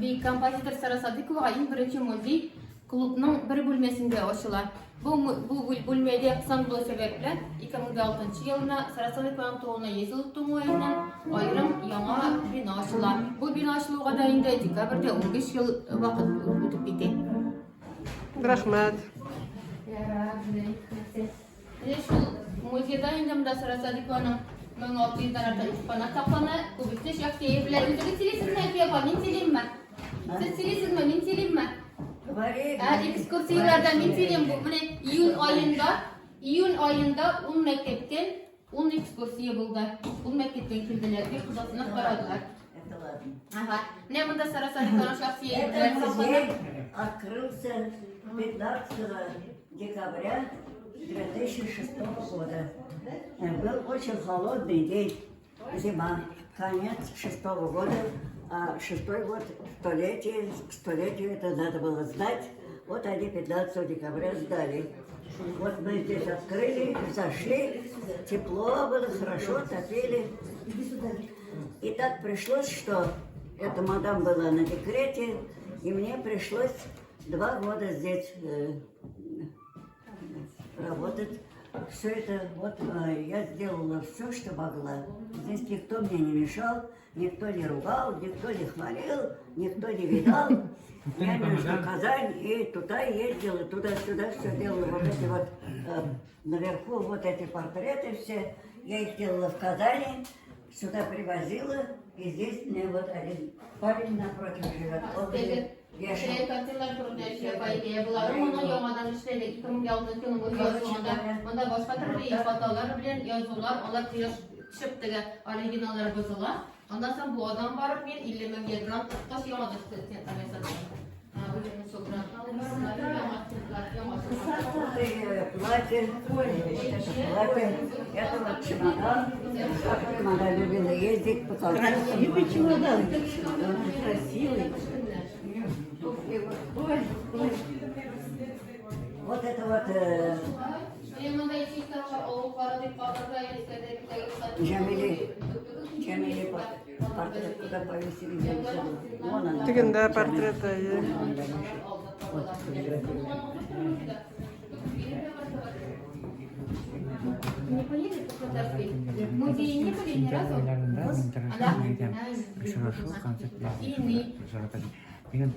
Бөек композитор Сара Садыковага иң беренче музей клубның бер бүлмәсендә ачыла. Бу бу бүлмәдә кысан булу сәбәпле, 2006 елына Сара Садыкованың тууына 100 ел тулу уңаеннан аерым яңа бина ачыла. Бу бина ачылуга да инде декабрьдә 15 ел вакыт үтеп китә. Рәхмәт. Менә шул музейда инде монда Сара Садыкованың 1600 дән артык экспонат саклана. Күбесе шәхси әйберләр. Үзегез сөйлисезме, Әлфия апа, мин сөйлимме? Сез сөйлисезме, мин сөйлимме? Ә экскурсияләрдә мин сөйлим. Бу менә июнь аенда, июнь аенда 10 мәктәптән 10 экскурсия булды. 10 мәктәптән килделәр, бик кызыксынып карадылар. Это ладно. Ага. Менә монда Сара Садыкованың шәхси әйберләре Этот саклана. музей открылся 15 декабря 2006 года. Был очень холодный день, зима, конец шестого года, а шестой год, столетие, к столетию это надо было сдать. Вот они 15 декабря сдали. Вот мы здесь открыли, зашли, тепло было, хорошо, топили. И так пришлось, что эта мадам была на декрете, и мне пришлось 2 года здесь работать. Все это, вот я сделала все, что могла. Здесь никто мне не мешал, никто не ругал, никто не хвалил, никто не видал. Я между Казань и туда ездила, туда-сюда все делала. Вот эти вот наверху вот эти портреты все. Я их делала в Казани, сюда привозила. И здесь мне вот один парень напротив живет. Он мне вешал. Шәй картиналар турында Әлфия апа әйтә. Болары моны яңадан эшләдек. 2006 елның үз язуында монда башка төрле хаталар белән язулар, алар кояш төшеп теге оригиналлар бозыла. Аннан соң бу адам барып мин 50 меңгә грант откач яңадан стендлар ясадым. Үземнең шул грантны алып барып, яңа стендлар, яңа Вот и платье, это платье, это вот чемодан, которым она любила ездить по концертам. Красивый чемодан. Красивый. Ой, ой. Вот это вот Менә монда чисталар авыл кара дип калдырды, Джамили, Джамили портрет куда повесили, я не забыла. Вон она. Тегендә Джамиля. портрет, әйе. Вон она висит. Вот фотография. Не поедет по Татарской? В музее не были ни разу? Очрашу концерт Ины. белән.